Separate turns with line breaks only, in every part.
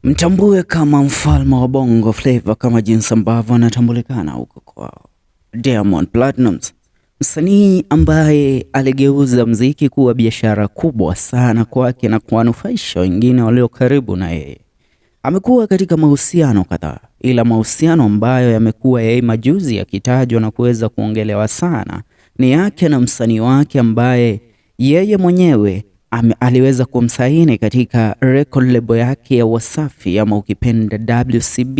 Mtambue kama mfalme wa Bongo Flava kama jinsi ambavyo anatambulikana huko kwao. Diamond Platnumz, msanii ambaye aligeuza mziki kuwa biashara kubwa sana kwake na kuwanufaisha wengine walio karibu na yeye. Amekuwa katika mahusiano kadhaa, ila mahusiano ambayo yamekuwa yeye majuzi yakitajwa na kuweza kuongelewa sana ni yake na msanii wake ambaye yeye mwenyewe aliweza kumsaini katika record label yake ya Wasafi ama ukipenda WCB,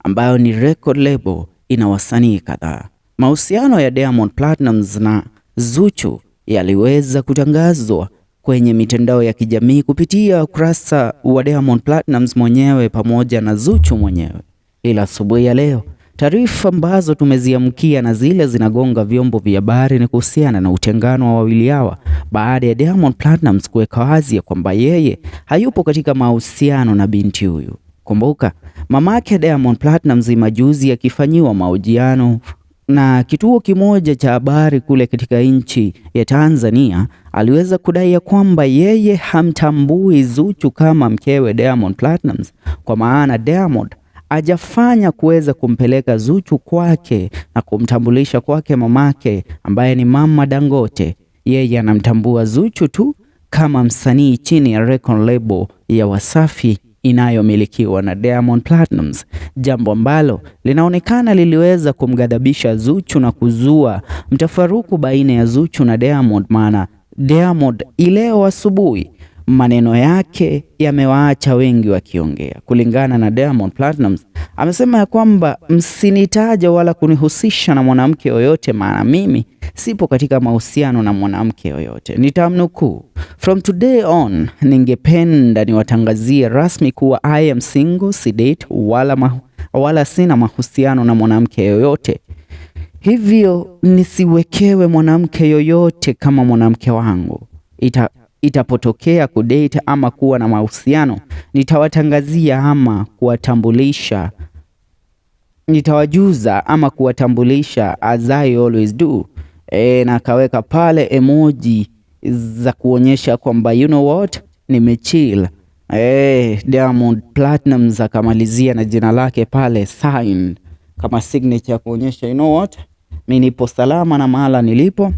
ambayo ni record label ina wasanii kadhaa. Mahusiano ya Diamond Platnumz na Zuchu yaliweza kutangazwa kwenye mitandao ya kijamii kupitia ukurasa wa Diamond Platnumz mwenyewe pamoja na Zuchu mwenyewe. Ila asubuhi ya leo taarifa ambazo tumeziamkia na zile zinagonga vyombo vya habari ni kuhusiana na utengano wa wawili hawa baada ya Diamond Platnumz kuweka wazi ya kwamba yeye hayupo katika mahusiano na binti huyu. Kumbuka mamake Diamond Platnumz majuzi akifanyiwa mahojiano na kituo kimoja cha habari kule katika nchi ya Tanzania aliweza kudai ya kwamba yeye hamtambui Zuchu kama mkewe Diamond Platnumz, kwa maana Diamond hajafanya kuweza kumpeleka Zuchu kwake na kumtambulisha kwake mamake ambaye ni Mama Dangote. Yeye anamtambua Zuchu tu kama msanii chini ya record label ya Wasafi inayomilikiwa na Diamond Platnumz, jambo ambalo linaonekana liliweza kumghadhabisha Zuchu na kuzua mtafaruku baina ya Zuchu na Diamond. Maana Diamond ileo asubuhi maneno yake yamewaacha wengi wakiongea. Kulingana na Diamond Platnumz, amesema ya kwamba msinitaje wala kunihusisha na mwanamke yoyote, maana mimi sipo katika mahusiano na mwanamke yoyote. Nitamnukuu, "From today on, ningependa niwatangazie rasmi kuwa I am single, si date wala sina mahusiano na mwanamke yoyote, hivyo nisiwekewe mwanamke yoyote kama mwanamke wangu. Itapotokea kudate ama kuwa na mahusiano, nitawatangazia ama kuwatambulisha, nitawajuza ama kuwatambulisha as I always do." Na akaweka pale emoji za kuonyesha kwamba you know what, nimechill. Diamond Platnumz akamalizia na jina lake pale sign kama signature ya kuonyesha you know what, mi nipo salama na mahala nilipo.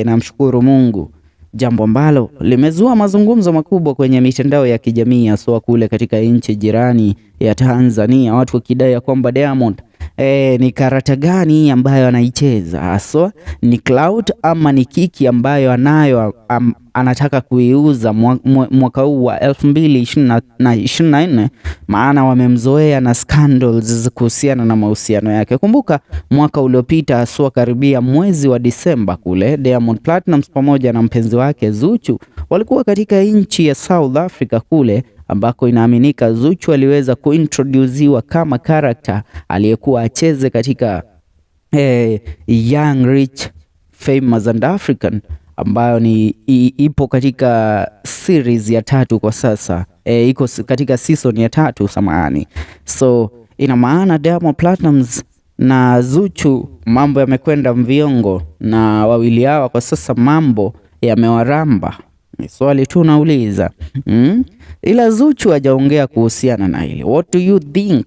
Namshukuru Mungu, jambo ambalo limezua mazungumzo makubwa kwenye mitandao ya kijamii haswa kule katika nchi jirani ya Tanzania, watu wakidai ya kwamba Diamond ni karata gani ambayo anaicheza haswa, ni clout ama ni kiki ambayo anayo anataka kuiuza mwaka huu wa 2024, maana wamemzoea na scandals kuhusiana na mahusiano yake. Kumbuka mwaka uliopita haswa karibia mwezi wa Disemba kule, Diamond Platnumz pamoja na mpenzi wake Zuchu walikuwa katika nchi ya South Africa kule ambako inaaminika Zuchu aliweza kuintroduziwa kama character aliyekuwa acheze katika Young Rich Famous and African ambayo ni ipo katika series ya tatu kwa sasa, iko katika season ya tatu, samahani. So ina maana Diamond Platnumz na Zuchu mambo yamekwenda mviongo, na wawili hawa kwa sasa mambo yamewaramba. Ni swali tu nauliza, Ila Zuchu hajaongea kuhusiana na hili. What do you think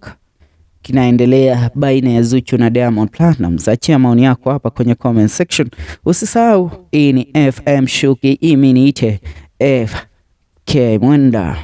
kinaendelea baina ya Zuchu na Diamond Platnumz? Achia maoni yako hapa kwenye comment section. Usisahau, hii ni FM Shuki, imi niite FK Mwenda.